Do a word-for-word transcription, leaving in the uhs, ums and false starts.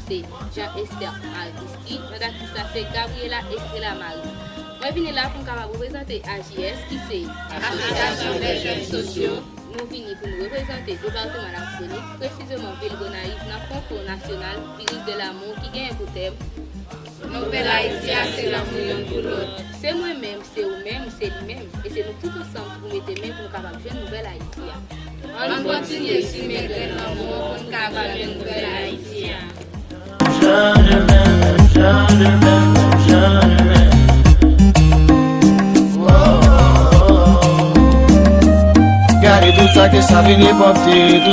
se Jean Esther Marie Christie, redaktris la se Gabriela Estrella Marie. Mwen vini la pou m kapab reprezante A J S ki se Asosyasyon dè Jèn Sosyo. Nou vini pou nou reprezante depatman Latibonit, presizeman vil Gonayiv, nan konkou nasyonal Viris de Lamour ki genyen pou tèm Nouvèl Ayiti a se lanmou youn pou lòt. Se mwen menm, se ou menm, se li menm, e se nou tout ansanm ki pou mete men pou nou kapab jwenn nouvèl Ayiti a. Ann kontinye simen grenn lanmou an pou n ka va jwenn nouvèl Ayiti a. Gade tout sa ke sa vini pòte.